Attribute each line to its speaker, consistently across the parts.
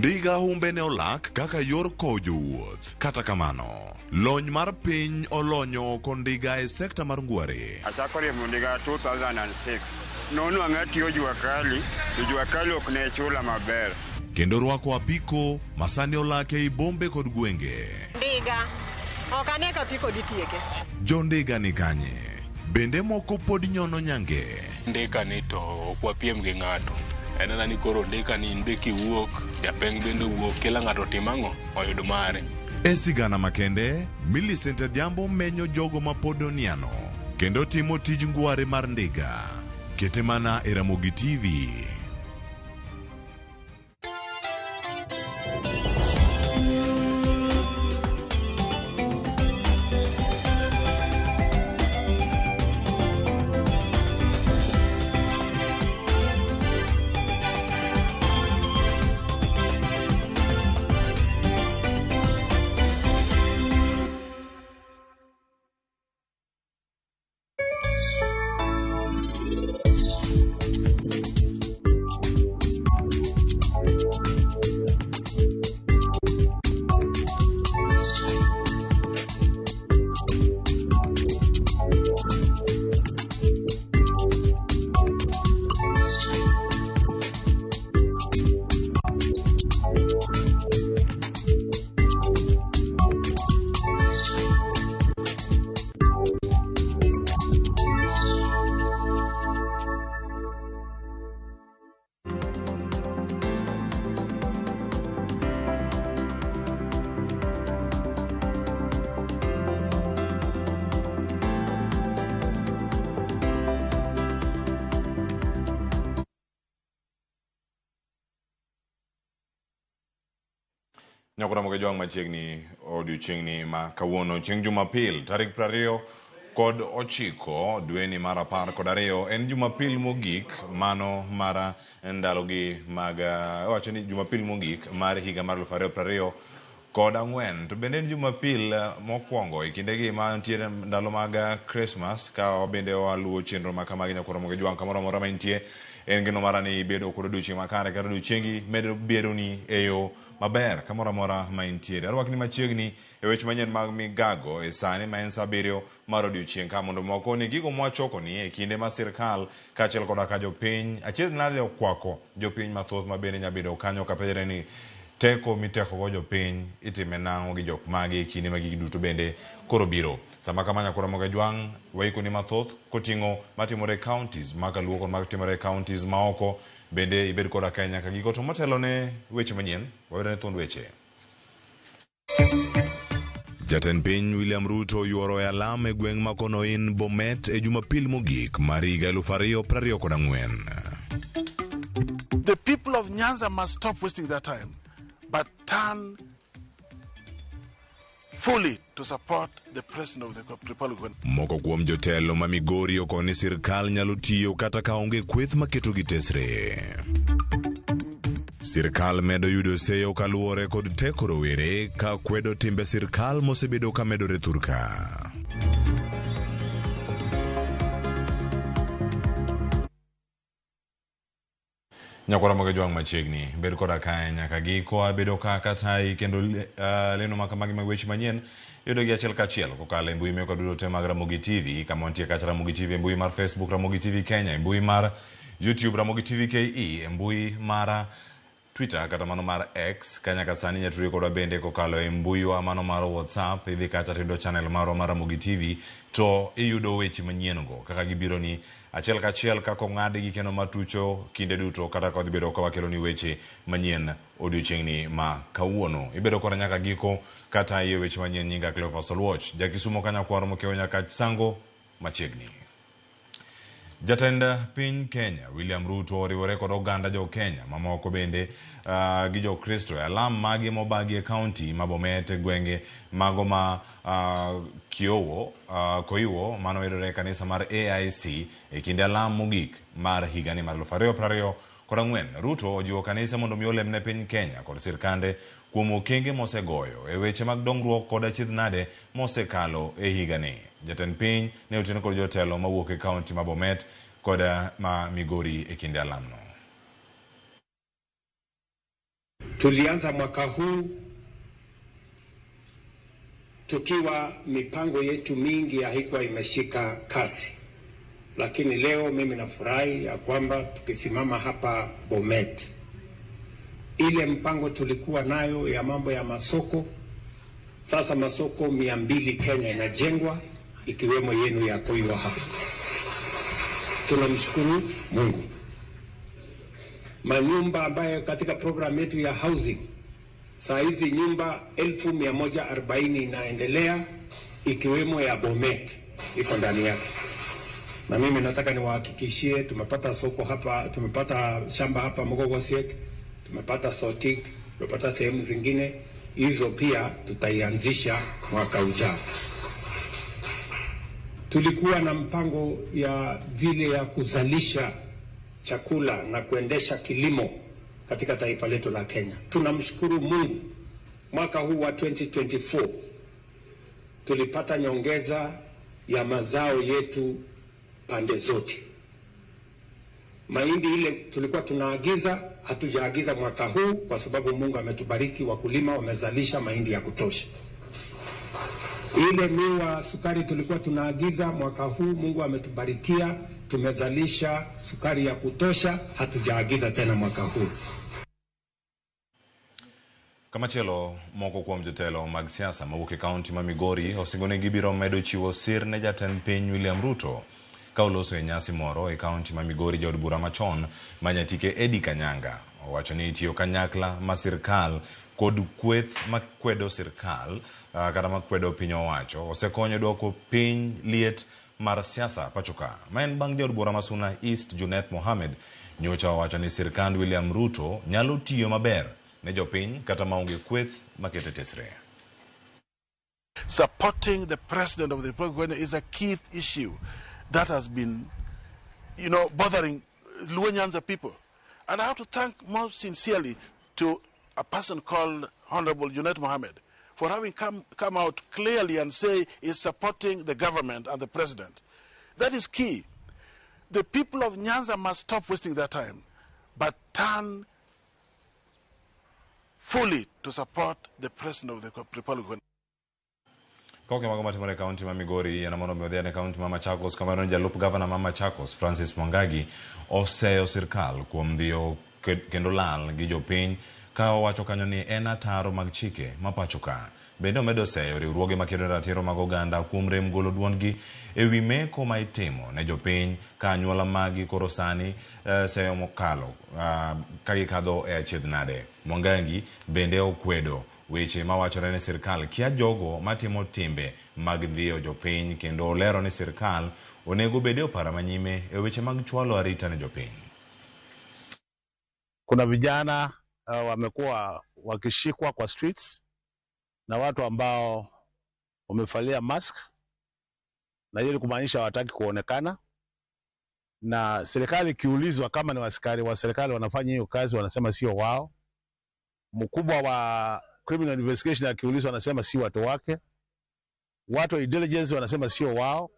Speaker 1: Ndiga humbe ne olak kaka yor kowo jowuoth. Kata kamano, lony mar piny olonyo oko ndiga e sekta mar ngware.
Speaker 2: Achako riembo ndiga 2006. Nonwang'a atiyo jua kali, to jua kali ok ne chula maber.
Speaker 1: Kendo rwako apiko ma sani olak ei bombe kod gwenge.
Speaker 3: Ndiga. Ok ane ka apiko dhi tieke.
Speaker 1: Jo ndiga ni kanye? Bende moko pod nyono nyange?
Speaker 4: Ndika ni to ok wapiem gi ng'ato. En ana ni koro ndika ni in be kiwuok, japeng' bende owuok, kila ng'ato otim ang'o? Oyud mare.
Speaker 1: E sigana makende, Millicent Adhiambo menyo jogo ma pod oniano kendo timo tij ngware mar ndiga. Kete mana e Ramogi TV. Nyakora moge jwang' machiegni odiochieng'ni ma kawuono chieng' Jumapil tarik 29 dweni mar 12 en Jumapil mogik mano mar ndalogi mag wacho ni Jumapil mogik mar higa mar 2024 to bende en Jumapil mokwongo e kindegi ma nitiere ndalo mag Christmas ka bende waluwo chenro ma kamagi Nyakwar Ramogi Jwang' kamoro amora ma intie en geno mara ni ibedo kod odiochieng' makare kata odiochiengi medo bedoni e yo maber kamoro amora ma intiere. Arwakni machiegni e weche manyien mag migago e sani ma en sa 7 mar odiochieng' ka mondo wakoni gigo mwachokoni e kinde ma sirkal kaachiel koda ka jopiny achiedh nade okwako jopiny mathoth ma bende nyabedo kanyo kapenjore ni teko mitekogo jopiny itime nang'o gi jok mage e kinde ma gigi duto bende koro biro. Sama kama Nyakwar Ramogi Ajwang' waikoni mathoth koting'o matimore e counties ma kaluo kod matimore e counties maoko bende ibed koda kae nyaka giko to motelo ne weche manyien wayudane thuond weche. Jatend piny William Ruto yuoro e alam e gweng' ma Konoin Bomet e Jumapil mogik mar higa 2024.
Speaker 5: The people of Nyanza must stop wasting their time, but turn fully to support the president of the Republic.
Speaker 1: Moko kuom jotelo ma Migori okoni sirkal nyalo tiyo kata ka onge kweth maketogi tesre. Sirkal medo yudo seyo kaluwore kod teko rowere ka kwedo timbe sirkal mosebedo ka medore thurka. Nyakwar Ramogi Jwang' machiegni, bed koda kae nyaka giko abedo ka katayi kendo lendo ma kamagi mag weche manyien yudo gi achiel kachiel kokalo e mbui mekwa duto te mag Ramogi TV kama wantie kacha Ramogi TV e mbui mar Facebook Ramogi TV Kenya e mbui mar YouTube Ramogi TV KE e mbui mar Twitter kata mano mar X ka nyaka sani inya tudri kodwa bende kokalo e mbuiwa mano mar WhatsApp idhi kacha tiyudo channel marwa mar Ramogi TV to iyudo weche manyien go kaka gibiro ni achiel kachiel kaka ong'adgi kendo matucho kinde duto kata ka wadhi bedo ka wakelo ni weche manyien odiochieng'ni ma kawuono. Ibedo koda nyaka giko kata iye weche manyien nyinga Cleophas Oluoch ja Kisumo ka nyakwar mokewo Nyakach Sango machiegni. Jatend piny Kenya William Ruto oriwore kod oganda jo Kenya mamoko bende gi Jokristo e alam magi mobagi e kaunti ma Bomet e gwenge mago ma Kiowo, Koiwo mano yudore e kanisa mar AIC e kinde alam mogik mar higani mar 2024. Ruto ojiwo kanise mondo mi olem ne piny Kenya kod sirkande kuom okenge mosegoyo e weche mag dongruok kod achiedh nade mosekalo e higani. Jatend piny ne otieno kod jotelo mawuok e kaunti ma Bomet kod ma Migori e kinde alamno.
Speaker 6: Tulianza mwaka huu tukiwa mipango yetu mingi haikuwa imeshika kasi, lakini leo mimi nafurahi ya kwamba tukisimama hapa Bomet, ile mpango tulikuwa nayo ya mambo ya masoko, sasa masoko 200 Kenya inajengwa ikiwemo yenu ya Koiwa hapa. Tunamshukuru Mungu. Manyumba ambayo katika programu yetu ya housing, saa hizi nyumba 140,000 inaendelea ikiwemo ya Bomet iko ndani yake. Na mimi nataka niwahakikishie tumepata soko hapa, tumepata shamba hapa Mogogosiek, tumepata Sotik, tumepata sehemu zingine, hizo pia tutaianzisha mwaka ujao. Tulikuwa na mpango ya vile ya kuzalisha chakula na kuendesha kilimo katika taifa letu la Kenya. Tunamshukuru Mungu, mwaka huu wa 2024 tulipata nyongeza ya mazao yetu pande zote. Mahindi ile tulikuwa tunaagiza, hatujaagiza mwaka huu kwa sababu Mungu ametubariki, wakulima wamezalisha mahindi ya kutosha. Ile miwa sukari tulikuwa tunaagiza mwaka huu, Mungu ametubarikia, tumezalisha sukari ya kutosha, hatujaagiza tena mwaka huu.
Speaker 1: Kamachielo, moko kuom jotelo mag siasa mawuok e kaunti ma Migori osingo ni gibiro medo chiwo sir ne jatend piny William Ruto ka oloso e nyasi moro e kaunti ma Migori. Jaod bura machon ma Nyatike Eddie Kanyanga owacho ni tiyo kanyakla ma sirkal kod kweth makwedo sirkal kata makwedo piny owacho osekonyo duoko piny liet mar siasa pachoka. Ma en bang' jaod bura ma Suna East Junet Mohamed nyocha owacho ni sirkand William Ruto nyalo tiyo maber ne jopiny kata maonge kweth makete tesre.
Speaker 5: Supporting the president of the Republic of Kenya is a key issue that has been, bothering Luo Nyanza people. And I have to thank most sincerely to a person called Honorable Junet Mohammed for having come out clearly and say he's supporting the government and the president. That is key. The people of Nyanza must stop wasting their time, but turn fully to support the president of the Republic of Kenya.
Speaker 1: Koke mago matimore e kaunti ma Migori en mondo mi odhi e kaunti ma Machakos kama jalup gavana ma Machakos Francis Mwangangi oseyo sirkal kuom dhiyo kendo lal gi jopiny ka owacho kanyo ni en ataro mag chike ma pacho ka. Bende omedo seyo riwruoge makedo ratiro mag oganda kuom rem golo duondgi ewi meko ma itimo ne jopiny ka anyuola magi koro sani seyo mokalo ka gikadho e achiedh nade. Mwangangi bende okwedo weche mawachore ni sirkal kia jogo matimo timbe mag dhiyo jopiny kendo olero ni sirkal onego bede opara manyime e weche mag chwalo arita ne jopiny.
Speaker 7: Kuna vijana wamekuwa wakishikwa kwa streets na watu ambao wamevalia mask, na hiyo ni kumaanisha hawataki kuonekana. Na serikali ikiulizwa kama ni askari wa serikali wanafanya hiyo kazi, wanasema sio wao. Mkubwa wa criminal investigation akiulizwa anasema si watu wake. Watu wa intelligence wanasema sio wao.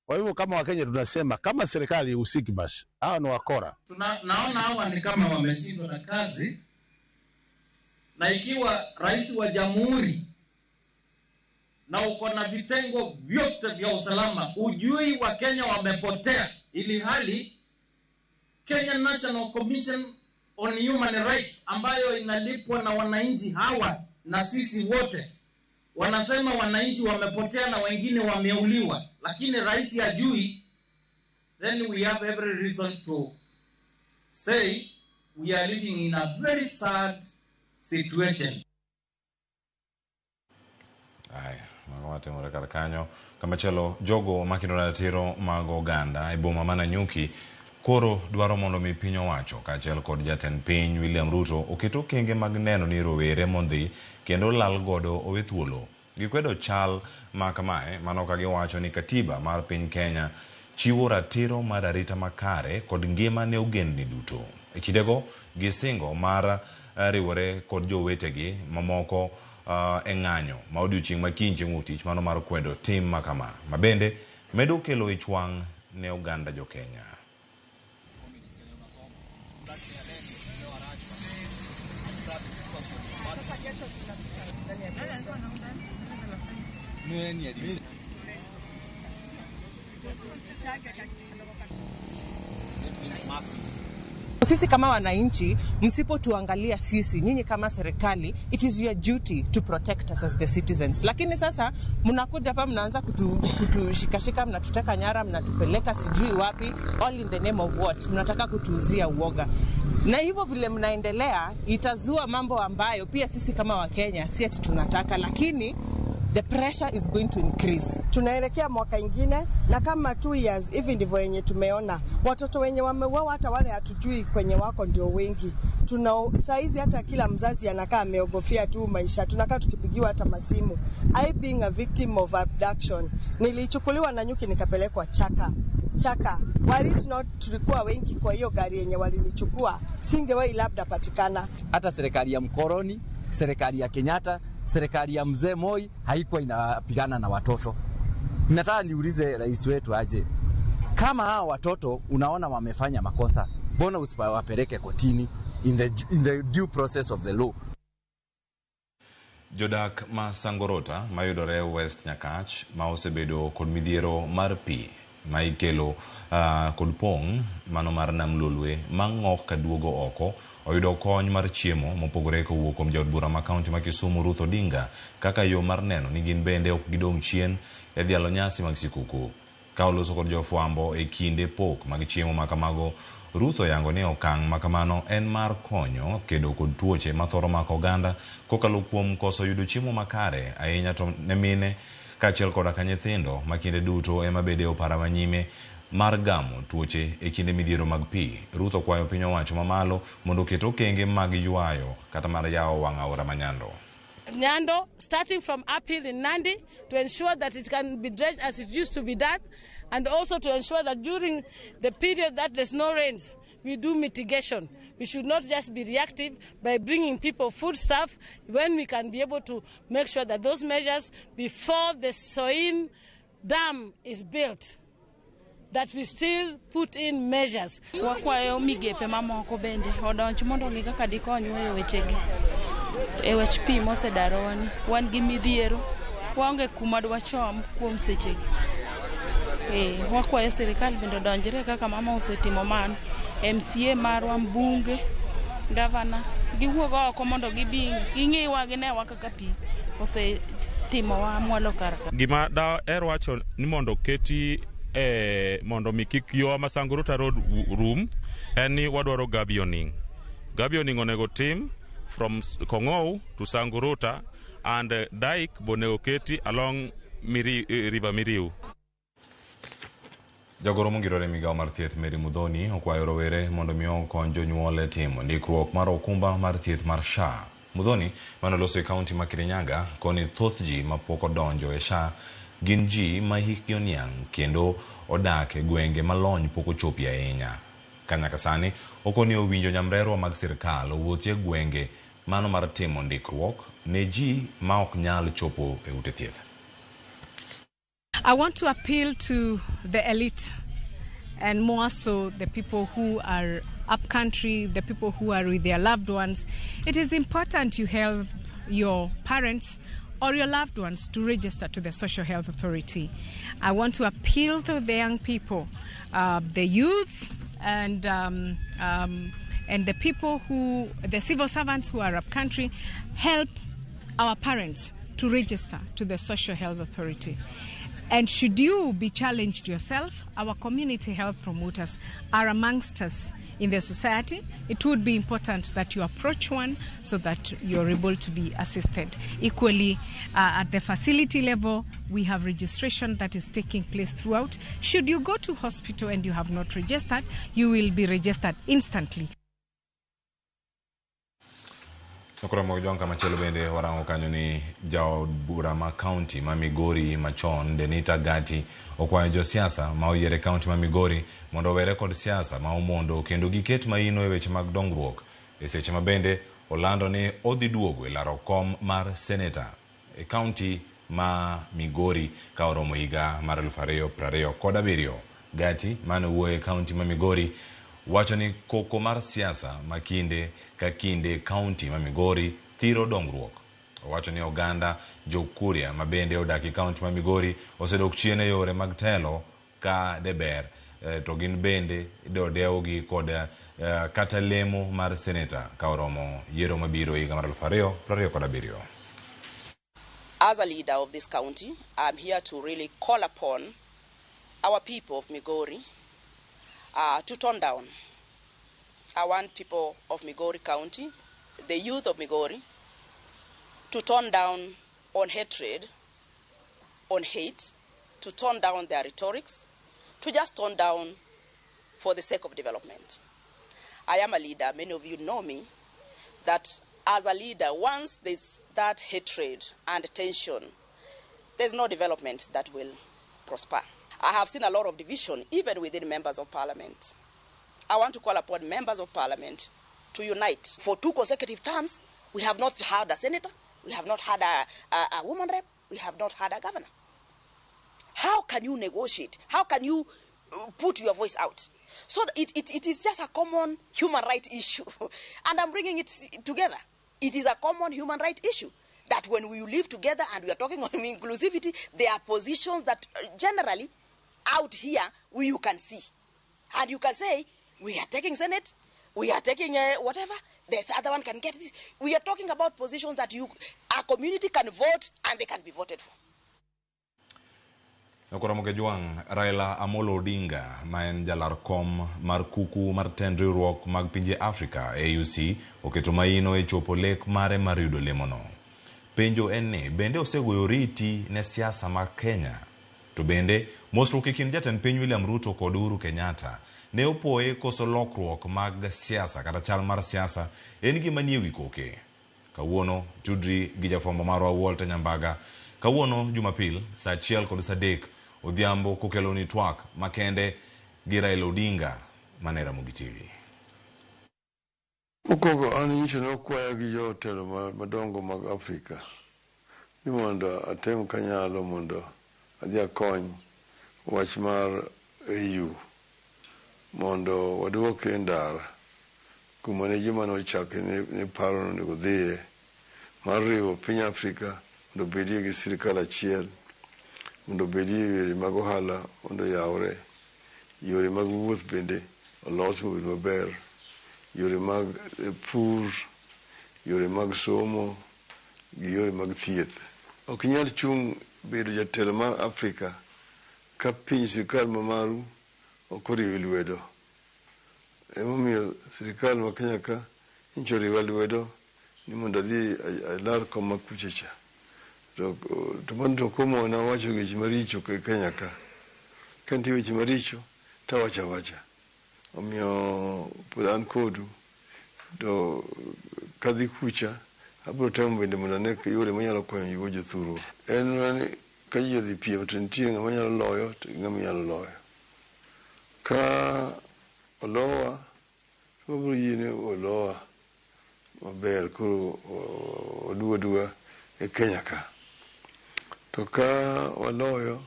Speaker 7: Kwa hivyo kama Wakenya tunasema kama serikali ihusiki, basi hawa ni wakora.
Speaker 8: Naona hawa ni kama wameshindwa na kazi, na ikiwa rais wa jamhuri na uko na vitengo vyote vya usalama, ujui wa Kenya wamepotea, ili hali Kenya National Commission on Human Rights ambayo inalipwa na wananchi hawa na sisi wote, wanasema wananchi wamepotea na wengine wameuliwa, lakini rais hajui. Then we have every reason to say we are living in a very sad situation.
Speaker 1: Aya, mago matimore kar kanyo. Kamachielo, jogo makedo ratiro mag oganda e boma ma Nanyuki koro dwaro mondo mi piny owacho kaachiel kod jatend piny William Ruto oket okenge mag neno ni rowere modhi kendo lal godo owe thuolo. Gikwedo chal ma kamae mano ka giwacho ni katiba mar piny Kenya chiwo ratiro mar arita makare kod ngima ne ogendni duto. E kindego gisingo mar riwore kod jowetegi mamoko e ng'anyo ma odiochieng' ma kiny chieng' wuok tich mano mar kwedo tim ma kama ma bende medo kelo ich wang' ne oganda jokenya.
Speaker 9: Sisi kama wananchi, msipotuangalia sisi, nyinyi kama serikali, it is your duty to protect us as the citizens. Lakini sasa mnakuja hapa mnaanza kutushikashika, mnatuteka nyara, mnatupeleka sijui wapi, all in the name of what? Mnataka kutuuzia uoga. Na hivyo vile mnaendelea, itazua mambo ambayo pia sisi kama Wakenya si ati tunataka, lakini the pressure is going to increase.
Speaker 10: Tunaelekea mwaka ingine, na kama 2 years hivi ndivyo yenye tumeona watoto wenye wameuawa, hata wale hatujui kwenye wako ndio wengi. Tuna saizi hata kila mzazi anakaa ameogofia tu maisha, tunakaa tukipigiwa hata masimu. I being a victim of abduction, nilichukuliwa na nyuki nikapelekwa Chaka. Chaka were it not tulikuwa wengi kwa hiyo gari yenye walinichukua, singewahi labda patikana.
Speaker 11: Hata serikali ya mkoroni, serikali ya Kenyatta, serikali ya mzee Moi haikuwa inapigana na watoto. Nataka niulize rais wetu aje, kama hawa watoto unaona wamefanya makosa, mbona usipawapeleke kotini in the due process of the law?
Speaker 1: Jodak ma Sangorota mayudore West Nyakach ma osebedo kod midhiero mar pi ma ikelo kod pong' mano mar Nam Lolwe ma ng'ok kaduogo oko oyudo kony mar chiemo mopogore kowuok kuom jaod bura ma kaunti ma Kisumu Ruth Odinga kaka yo mar neno ni gin bende ok gidong' chien e dhialo nyasi mag sikuku. Ka oloso kod jofwambo e kinde pok mag chiemo ma kamago, Ruth oyango ni okang' ma kamano en mar konyo kedo kod tuoche mathoro mako oganda kokalo kuom koso yudo chiemo makare ahinya to ne mine kaachiel koda ka nyithindo ma kinde duto ema bede opara manyime mar gamo tuoche e kinde midhiero mag pi. Ruth okwayo piny owacho mamalo mondo oket okenge mag ywayo kata mar yawo wang' aora ma Nyando.
Speaker 12: Nyando, starting from uphill in Nandi, to ensure that it can be dredged as it used to be done, and also to ensure that during the period that there's no rains, we do mitigation. We should not just be reactive by bringing people foodstuff when we can be able to make sure that those measures before the Soin Dam is built, that we still put in measures.
Speaker 13: Wakwayo migepe mamoko bende odonj mondo ng'i kaka dikonywa e wechegi. E wach pi mosedarowani, wan gi midhiero, waonge kuma dwachom kuom sechegi. Wakwayo sirikal bende odonjre kaka mama osetimo mano. MCA marwa, mbunge, gavana, giwuog oko mondo gibi ging'iwa ginewa kaka pi osetimowa mwalo kar ka.
Speaker 14: Gima daher wacho ni mondo keti mondo mi kik yo ma Sangorota Road rum en ni wadwaro gabioning. Gabioning onego tim from Kongou to Sangorota and dike bonego keti along River Miriu.
Speaker 1: Jagoro mongirore migao mar thieth Mary Muthoni okwayo rowere mondo mi okony jonyuol e timo ndikruok mar okumba mar thieth mar SHA. Muthoni manoloso e kaunti ma Kirinyaga koni thoth ji mapok odonjo e SHA gin ji ma hikgi oniang' kendo odak e gwenge ma lony pok ochopi ahinya. Ka nyaka sani okoni owinjo nyamrerwa mag sirkal owuothi e gwenge mano mar timo ndikruok ne ji ma ok nyal chopo e ute thieth.
Speaker 15: I want to appeal to the elite and more so the people who are upcountry, the people who are with their loved ones. It is important you help your parents or your loved ones to register to the Social Health Authority. I want to appeal to the young people, the youth, and the people who, the civil servants who are upcountry, help our parents to register to the Social Health Authority. And should you be challenged yourself, our community health promoters are amongst us in the society. It would be important that you approach one so that you're able to be assisted. Equally, at the facility level, we have registration that is taking place throughout. Should you go to hospital and you have not registered, you will be registered instantly.
Speaker 1: Nokora Mojwang kamachielo bende warango kanyo ni jaod bura ma kaunti ma Migori machon Denita Gati okwayo josiasa ma oyier e kaunti ma Migori mondo owere kod siasa ma omondo kendo giket maino e weche mag dongruok e seche ma bende olando ni odhi duogo e laro kom mar seneta e kaunti ma Migori ka oromo higa mar 2027. Gati mane owuoyo e kaunti ma Migori wacho ni koko mar siasa ma kinde ka kinde kaunti ma Migori thiro dongruok. Owacho ni oganda jo-Kuria ma bende odak e kaunti ma Migori osedok chien e yore mag telo ka deber to gin bende dodewgi kod kata lemo mar seneta ka oromo yiero mabiro higa mar 2027.
Speaker 16: As a leader of this county, I'm here to really call upon our people of Migori to tone down. I want people of Migori County, the youth of Migori, to tone down on hatred, on hate, to tone down their rhetorics, to just tone down for the sake of development. I am a leader, many of you know me, that as a leader, once there's that hatred and tension, there's no development that will prosper. I have seen a lot of division, even within members of parliament. I want to call upon members of parliament to unite. For 2 consecutive terms, we have not had a senator, we have not had a woman rep, we have not had a governor. How can you negotiate? How can you put your voice out? So it is just a common human right issue. And I'm bringing it together. It is a common human right issue that when we live together and we are talking on inclusivity, there are positions that generally out here you can see. And you can say, we are taking Senate, we are taking whatever, this other one can get this. We are talking about positions that a community can vote and they can be voted for.
Speaker 1: Nokoromoge Jwang', Raila Amolo Odinga ma en jalar kom mar kuku mar tend riwruok mag pinje Afrika AUC oketo maino e chopo lek mare mar yudo lemono. Penjo en ni bende osegoyo oriti ne siasa mar Kenya? To bende mosruok e kind jatend piny William Ruto kod Uhuru Kenyatta ne opoye koso lokruok mag siasa kata chal mar siasa en gima nie wi koke. Kawuono tudri gi jafwambo marwa Walter Nyambaga. Kawuono Jumapil saa 1:03 odhiambo kokeloni twak makende gi Raila Odinga mane Ramogi TV.
Speaker 17: Mokwongo an nyicho nokwaya gi jotelo madongo mag Afrika ni mondo atem kanyalo mondo adhi akony wach mar AU mondo waduoke e ndara kuma ne joma nochake ne paro ni onego odhiye mar riwo piny Afrika mondo obedie gi sirikal achiel, mondo obedie yore mag ohala mondo oyawre, yore mag wuoth bende olos mobed maber, yore mag pur, yore mag somo gi yore mag thieth. Ok inyal chung' bedo jatelo mar Afrika ka piny sirikal ma maru ok oriwi lwedo. Emomiyo sirikal ma Kenya ka nyicha oriwa lwedo ni mondo adhi alar kom ma kucha cha. To mano to ok omona wacho weche maricho e Kenya ka. Ka nitie weche maricho to awacho awacha. Omiyo pod an kodu to kadhi kucha abiro temo bende mondo ane yore manyalo konyo go jothurwa. En mana ni ka ji odhi piem to nitie ng'ama nyalo loyo to gi ng'ama nyalo loyo. Ka olowa to wabiro yie ni olowa maber koro waduog aduoga e Kenya ka. To ka waloyo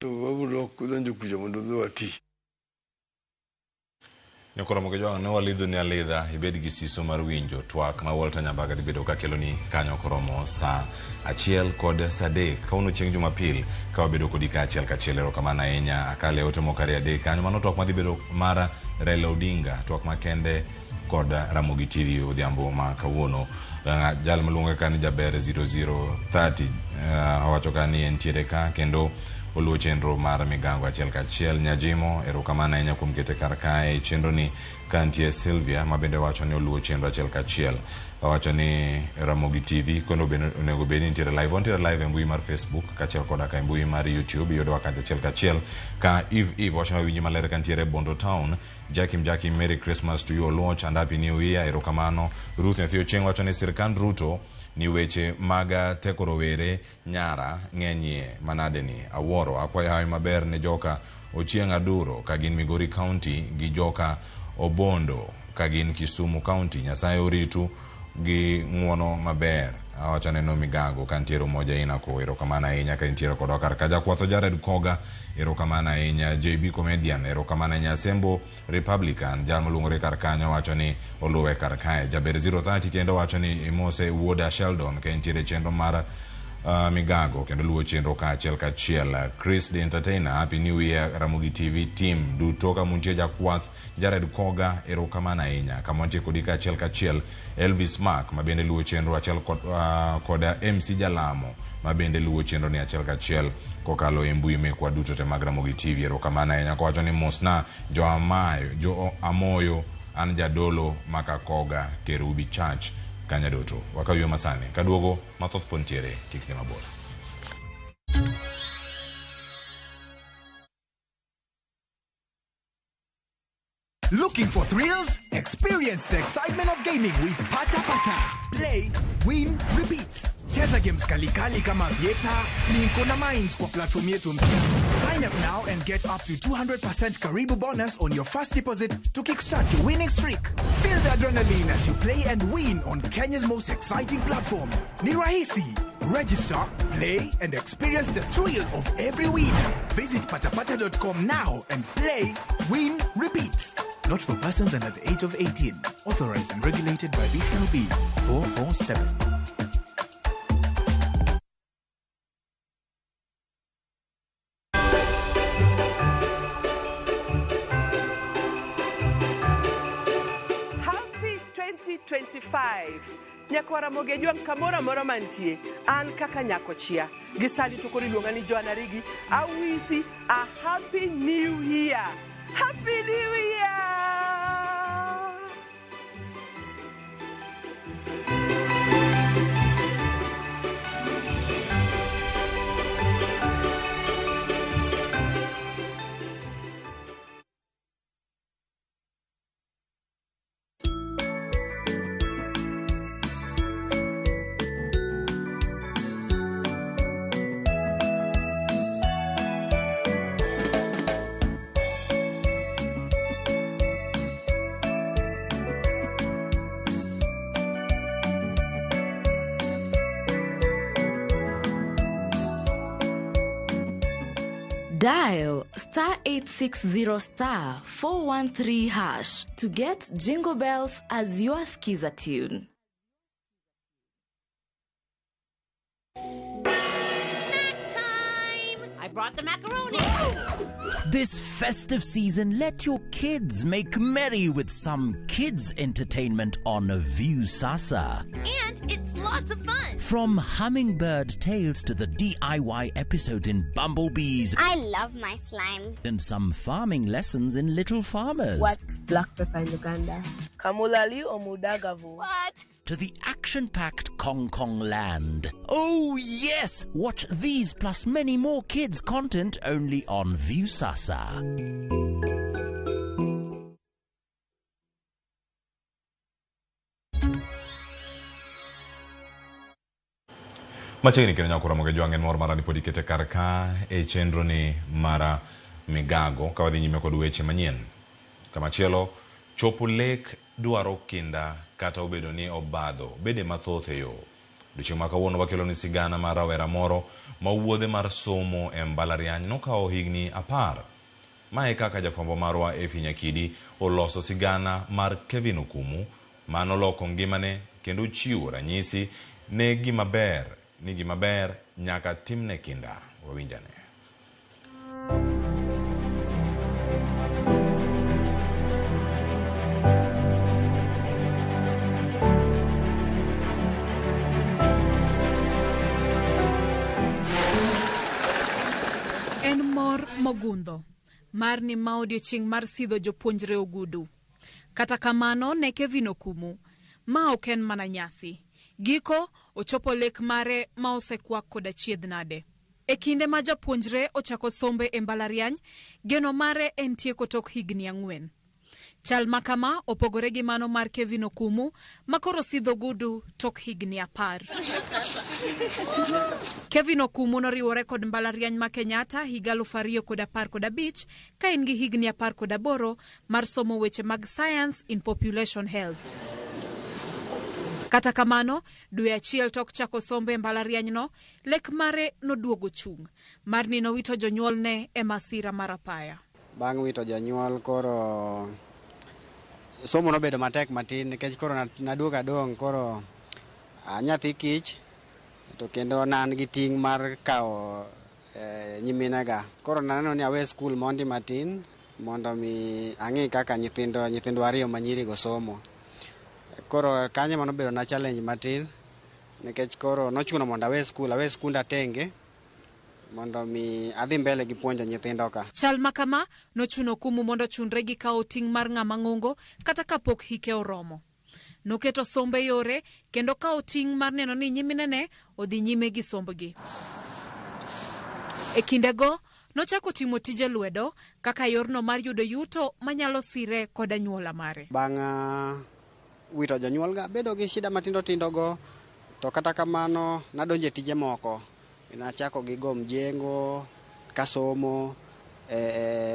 Speaker 17: to wabiro donjo kucha mondo wadhi wati.
Speaker 1: Nyakoromogi Jwang' ne walidho ni alidha ibed gi siso mar winjo twak ma Walter Nyambaga dhi bedo kakeloni kanyo koromo saa 1:03 kawuono chieng' Jumapil ka wabedo kodi kaachiel kachiel. Erokamano ahinya. Akale ote moko 2-3 kanyo. Mano twak madhi bedo mar Raila Odinga, twak makende kod Ramogi TV odhiambo ma kawuono. Jal maluonge ka ni Jaber 0030 owacho ka ni entiere ka kendo oluwo chenro mar migango achiel kachiel. Nyajimo, erokamano ahinya kuom kete kar kae chenro ni ka nitie Sylvia ma bende wacho ni oluwo chenro achiel kachiel. Owacho ni Ramogi TV kendo onego bed ni nitiere live. Wantiere live e mbui mar Facebook kaachiel koda ka e mbui mar YouTube iyudowa kacha achiel kachiel. Ka Eve wacho ni winji maler ka nitiere Bondo Town. Jackie Merry Christmas to you Oluoch and Happy New Year. Erokamano. Ruth Nyathi Ochieng wacho ni sirkand Ruto ni weche mag teko rowere nyara ng'enyie manade ni awuoro. Akwayo hawi maber ne joka Ochieng Aduro ka gin Migori County gi joka Obondo ka gin Kisumu County. Nyasaye oritu gi ng'uono maber. Awacho neno Migago ka nitiere Umoja Inako, erokamano ahinya ka intiere kodwa kar ka. Jakwatho Jared Koga, erokamano ahinya. JB Comedian, erokamano ahinya. Sembo Republican, jal maluongore kar kanyo wacho ni oluwe kar kae. Jaber 030 kendo wacho ni imose wuoda Sheldon ka entiere chenro mar Migago kendo luwo chenro kaachiel kachiel. Chris the Entertainer, Happy New Year Ramogi TV team duto ka muntie jakwath Jared Koga, erokamano ahinya. Kama wantie kodi kaachiel kachiel. Elvis Mark ma bende luwo chenro achiel kod MC Jalamo ma bende luwo chenro ni achiel kachiel kokalo e mbui mekwa duto te mag Ramogi TV. Erokamano ahinya kowacho ni mosna jo Amayo, jo Amoyo an jadolo makakoga Kerubi Church Kanyadoto. Wakaw masani kaduogo mathoth pod ntiere kik dhi mabor.
Speaker 18: Looking for thrills? Experience the excitement of gaming with Pata Pata. Play, win, repeat. Cheza games kalikali kama Vieta, Linko na Mines kwa platform yetu mpya. Sign up now and get up to 200% Karibu bonus on your first deposit to kickstart your winning streak. Feel the adrenaline as you play and win on Kenya's most exciting platform. Ni rahisi. Register, play, and experience the thrill of every win. Visit patapata.com now and play, win, repeat. Not for persons under the age of 18. Authorized and regulated by BCLB 447.
Speaker 19: Happy 2025. Nyakwara Mogejwang' kamoro amora mantie, an kaka nyakochia. Gi sani to koro iluonga ni Joanna Rigi. Awisi a happy new year. Happy New Year!
Speaker 20: Dial star 860 star 413 hash to get Jingle Bells as your skiza tune.
Speaker 21: Snack time! I brought the macaroni.
Speaker 22: This festive season, let your kids make merry with some kids entertainment on Viusasa.
Speaker 21: And it's lots of fun.
Speaker 22: From Hummingbird Tales to the DIY episodes in Bumblebees.
Speaker 23: I love my slime.
Speaker 22: And some farming lessons in Little Farmers.
Speaker 24: What's black pepper in Uganda?
Speaker 25: Kamulali or Mudagavu.
Speaker 21: What?
Speaker 22: To the action-packed Kong Kong Land. Oh yes! Watch these plus many more kids content only on Viusasa.
Speaker 1: Machiegni kendo nyakura Mogejwang' en mor mara ni pod ikete kar ka e chenro ni mara Migago ka wadhi nyime kod weche manyien. Kamachielo, chopo lek dwaro kinda kata obedo ni obadho bede mathoth e yo. Odiechieng' ma kawuono wakelo ni sigana mar rawera moro ma wuodhe mar somo e mbalariany nokawo higni 10. Mae kaka jafwambo marwa Effie Nyakidi oloso sigana mar Kevin Okumu manoloko ngimane kendo chiwo ranyisi ne gima ber ni gima ber nyaka timne kinda. Wawinjane.
Speaker 15: En mor mogundho mar ni ma odiechieng' mar sidho jopuonjre ogudu. Kata kamano ne Kevin Okumu, ma ok en mana nyasi. Giko ochopo lek mare ma osekwak koda chiedh nade. E kinde ma japuonjre ochako sombe e mbalariany, geno mare en tieko tok higni 4. Chal ma kama opogore gi mano mar Kevin Okumu ma koro sidho ogudu tok higni 10. Kevin Okumu noriwore kod mbalariany ma Kenyatta higa 2015 ka en gi higni 18 mar somo weche mag Science in Population Health. Kata kamano, dwe achiel tok chako sombe e mbalarianyno, lek mare noduogo chung'. Mar ni nowito jonyuolne e masira mar apaya.
Speaker 2: Bang' wito jonyuol koro somo nobedo matek matin nikech koro naduogo adong' koro nyathi kich to kendo ne an gi ting' mar kawo nyiminega. Koro naneno ni awe skul mondi matin mondo mi ang'i kaka nyithindwa ariyo manyirigo somo. Koro kanyo ema nobedo na challenge matin nikech koro nochuno mondo awe skul, awe skunda tenge mondo mi adhi mbele gi puonjo nyithindo ka.
Speaker 15: Chal ma kama nochuno Okumu mondo ochunre gi kawo ting' mar ng'ama ng'ongo kata kapok hike oromo. Noketo sombe yore kendo kawo ting' mar neno ni nyiminene odhi nyime gi sombgi. E kindego, nochako timo tije lwedo kaka yorno mar yudo yuto manyalo sire kod anyuola mare.
Speaker 2: Bang' wito jonyuolga bedo gi shida matindo tindo go, to kata kamano nadonjo e tije moko. Nachako gi go mjengo, kasomo,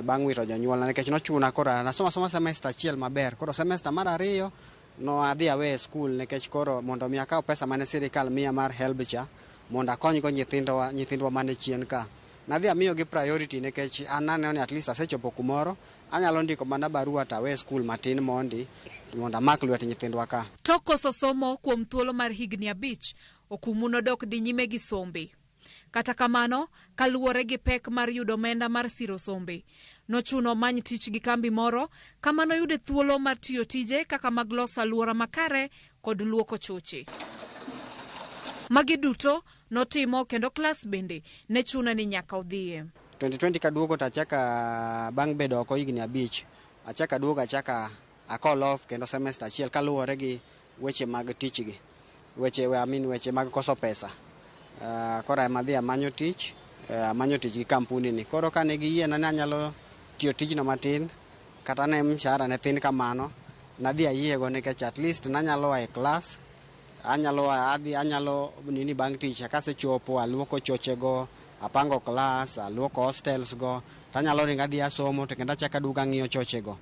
Speaker 2: bang' wito jonyuolna nikech nochuna koro nasoma soma semester achiel maber. Koro semester mar ariyo no adhi awe e skul nikech koro mondo mi akaw pesa mane sirikal miya mar HELB cha mondo akonygo nyithindwa mane chien ka. Nadhi amiyogi priority nikech an naneno ni at least asechopo kumoro, anyalo ndiko mana barua to awe skul matin mondi mondo amak lwet nyithindwa ka.
Speaker 15: Tok koso somo kuom thuolo mar higni 5, Okumu nodok dhi nyime gi sombe. Kata kamano, kaluwore gi pek mar yudo omenda mar siro sombe, nochuno omany tich gi kambi moro kama noyude thuolo mar tiyo tije kaka mag loso alwora makare kod luoko choche. Magi duto notimo kendo klas bende ne chune ni nyaka odhiye.
Speaker 2: 2020 kaduogo to achaka bang' bedo oko higni 5, achaka aduogo achaka a call off kendo semester achiel kaluwore gi weche mag tich gi. Weche mag koso pesa. Koro ema adhi amanyo tich, amanyo tich gi kampuni ni. Koro kane giyiena ni anyalo tiyo tijno matin, kata ne mshahara ne thin kamano, nadhi ayiego nikech at least nanyalo a e klas, anyalo adhi, anyalo nini bang' tich, kasechopo aluoko chochego, apango klas, aluoko hostels go, tanyalo ringo adhi asomo to kendo achako aduogo ang'iyo chochego.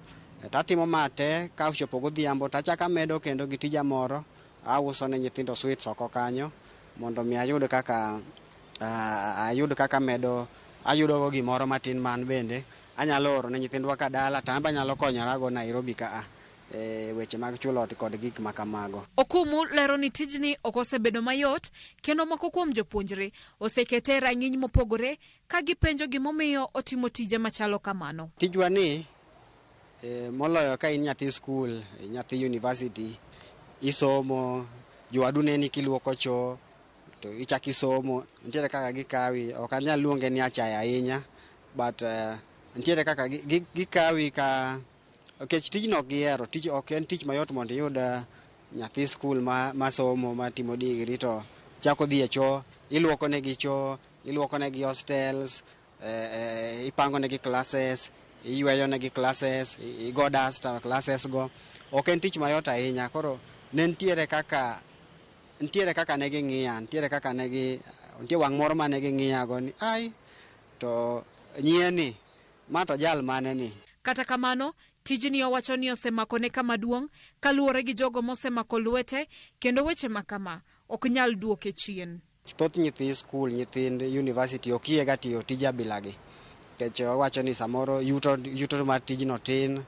Speaker 2: Tatimo ma te, ka ochopo godhiambo tachako amedo kendo gi tija moro, auso ne nyithindo sweets oko kanyo, mondo mi ayud kaka medo, ayudogo gimoro matin man bende, anyalo oro ne nyithindwa ka dala, to an be anyalo konyorago Nairobi ka weche mag chulo ot kod gik ma kamago.
Speaker 15: Okumu lero ni tijni ok osebedo mayot kendo moko kuom jopuonjre osekete e rang'iny mopogore ka gipenjo gimomiyo otimo tije machalo kamano.
Speaker 2: Tijwa ni moloyo ka in nyathi skul, nyathi university, isomo, jowadu neni kiluoko choo, to ichako isomo, nitiere kaka gikawi, ok anyal luonge ni achaya ahinya, but nitiere kaka gikawi ka nikech tijno ok gihero, tich ok en tich mayot mondo iyud nyathi skul masomo matimo degree to chako dhi e choo, iluoko negi choo, iluoko negi hostels, ipango negi classes, iyweyo negi classes, igo dust classes go. Ok en tich mayot ahinya, koro ne nitiere kaka ne ging'iya, nitiere kaka nitie wang' moro mane ging'iyago ni ai to nyieni ma to jal mane ni.
Speaker 15: Kata kamano, tijni owacho ni osemakone kama duong' kaluwore gi jogo mosemako lwete kendo weche ma kama ok nyal duoke chien.
Speaker 2: Thoth nyithi skul, nyithind university ok yiega tiyo tij abilagi nikech owacho ni samoro yuto mar tijno tin,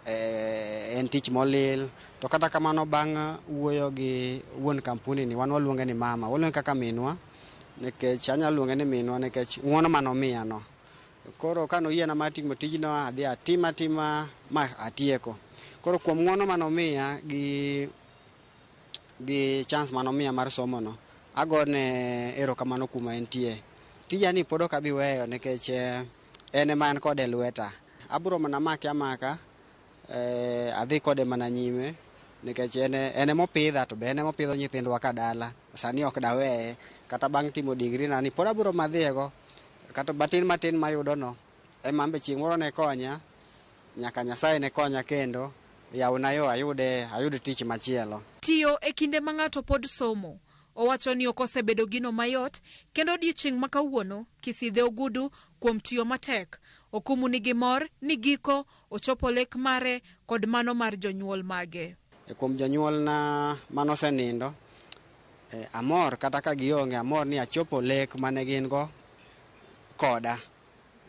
Speaker 2: en tich molil. To kata kamano bang' wuoyo gi wuon kampuni ni, wan waluonge ni mama, waluonge kaka minwa nikech anyalo luonge ni minwa nikech ng'uono manomiya no. Koro kanoyiena mar timo tijno, adhi atima tima ma atieko. Koro kuom ng'uono manomiya gi chance manomiya mar somo no, agone erokamano kuma entie. Tija ni pod ok abi weyo nikech en ema en kode e lweta. Abiro mana make amaka, adhi kode mana nyime nikech en emopidha to be en emopidho nyithindwa ka dala. Sani ok daweye kata bang' timo degree na ni pod abiro madhiyego, kata matin matin mayudo no ema be chieng' moro ne konya, nyaka Nyasaye ne konya kendo yawna yo ayud tich machielo.
Speaker 15: Tiyo e kinde ma ng'ato pod somo, owacho ni ok osebedo gino mayot kendo odiechieng' ma kawuono kisidhe ogudu kuom tiyo matek. Okumu nigi mor ni giko ochopo lek mare kod mano mar jonyuol mage.
Speaker 2: Kuom jonyuolna manosenindo, amor kata ka gionge, amor ni achopo lek mane gin go koda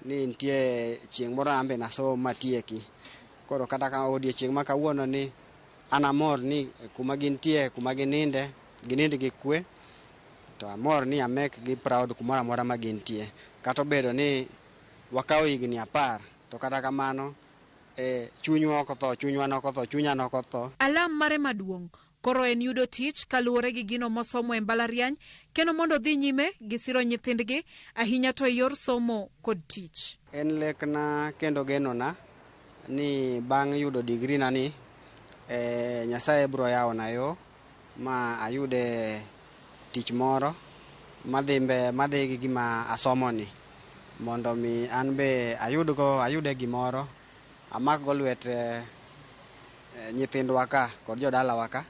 Speaker 2: ni nitie chieng' moro an be nasom matieki. Koro kata ka odiochieng' ma kawuono ni an amor ni kuma gintie, kuma gininde, ginind gi kwe, to amor ni a make gi proud kumoro amora ma gintie. Kata obedo ni wakawo higni 10, to kata kamano chunywa ok otho, chunywa nok otho, chunya nok otho.
Speaker 3: Alam mare maduong' koro en yudo tich kaluwore gi gino mosomo e mbalariany kendo mondo odhi nyime gi siro nyithindgi ahinya to e yor somo kod tich.
Speaker 2: En lekna kendo genona ni bang' yudo degree na ni Nyasaye biro yawona yo ma ayude tich moro madhi gi gima asomoni mondo mi an be ayude gimoro amakgo lwet nyithindwa ka kod jodalawa ka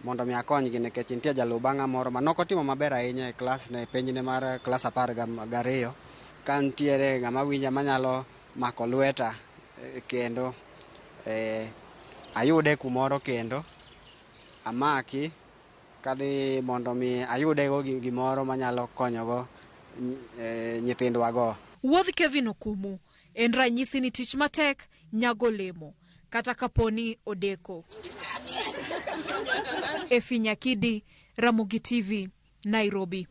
Speaker 2: mondo mi akonygi nikech nitie jaluw bang'a moro ma nokotimo maber ahinya e klas ne penjne mar klas 12. Ka nitiere ng'ama winja manyalo mako lweta kendo ayude kumoro kendo amaki kadhi mondo mi ayudego gimoro manyalo konyogo nyithindwago.
Speaker 3: Wuodh Kevin Okumu en ranyisi ni tich matek nyago olemo kata kaponi odeko. Efi Nyakidi, Ramogi TV, Nairobi.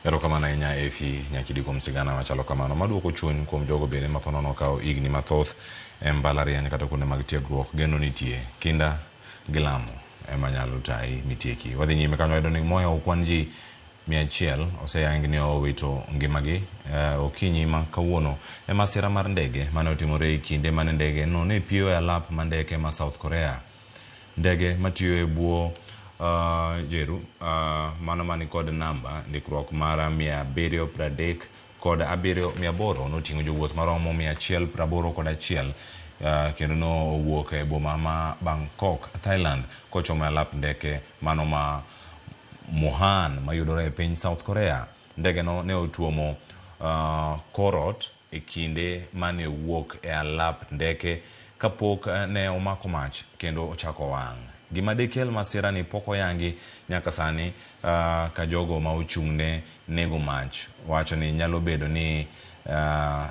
Speaker 1: Erokamano ahinya Efi Nyakidi kuom sigana machalo kamano maduoko chuny kuom jogo bende ma ponono okawo higni mathoth e mbalariany kata kuonde mag tiegruok. Geno nitie, kinda gi lamo ema nyalo tayi mitieki. Wadhi nyime kanyo wayudo ni mohewo kwan ji 100 oseyang ni owito ngimagi okinyi ma kawuono e masira mar ndege mane otimore e kinde mane ndege no ne piyo e alap ma ndeke ma South Korea. Ndege matiyo e bwo Jeru mano mani kod namba ndikruok mar 737 800 noting'o jowuoth maromo 181 kendo nowuok e boma ma Bangkok, Thailand kochomo e alap ndeke mano ma Muhan mayudore e piny South Korea. Ndege no ne otuomo korot e kinde mane owuok e alap ndeke kapok ne omako mach kendo ochako wang'. Gima dekel masira ni pok oyangi nyaka sani ka jogo ma ochung' ne nego mach wacho ni nyalo bedo ni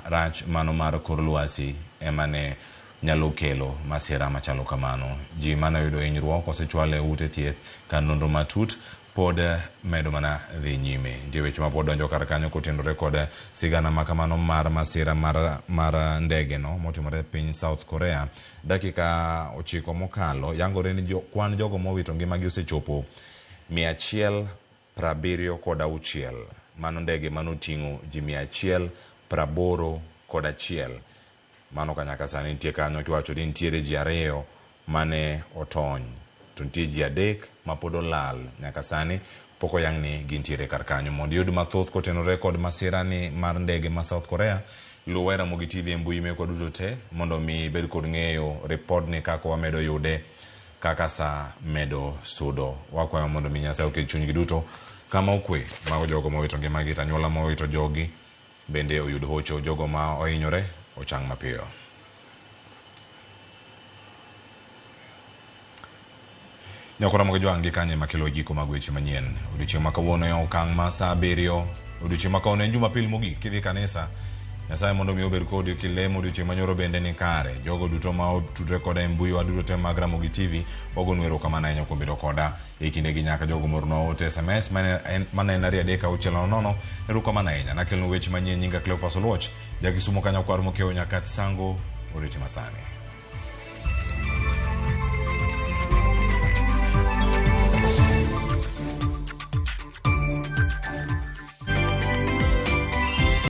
Speaker 1: rach mano mar kor lwasi ema ne nyalo kelo masira machalo kamano. Ji mane oyudo hinyruok osechwal e ute thieth ka nonro matut pod medo mana dhi nyime. Nitie weche ma pod donjo kar kanyo kotenore kod sigana ma kamano mar masira mar ndege no motimore e piny South Korea. Dakika 9 mokalo yangore ni kwan jogo mowito ngimagi osechopo 176. Mano ndege manoting'o ji 181. Mano ka nyaka sani nitie kanyo kiwacho ni nitiere ji 2 mane otony to nitie ji 3 mapod olal nyaka sani pok oyang ni gintiere kar kanyo. Mondo iyud mathoth kotenore kod masira ni mar ndege ma South Korea, luw Ramogi TV e mbui mekwa duto te mondo mi ibed kod ng'eyo ripodni kaka wamedo yude kaka sa medo sudo. Wakwayo mondo mi Nyasaye oket chunygi duto kama okwe. Mago jogo mowito ngimagi to anyuola mowito jogi bende oyud hocho, jogo ma ohinyore ochang mapiyo. Nyakora mag jwang' gi kanye makelo giko mag weche manyien. Odiochieng' ma kawuono e okang' ma saa 7, odiochieng' ma kawuono en Jumapil mogik kidhi kanisa. Nyasaye mondo mi obed kodi kilemo odiochieng' manyoro bende ni kare. Jogo duto ma otudre koda e mbui wa duto te mag Ramogi TV, wagonu erokamano ahinya kuom bedo koda e kindegi nyaka jogo moornwa ote SMS mane en 2 3 6 0. Erokamano ahinya. Nakelonu weche manyien nyinga Cleophas Oluoch, Jakisumo kanyo kwar mokiewo Nyakach Sango, oriti masani.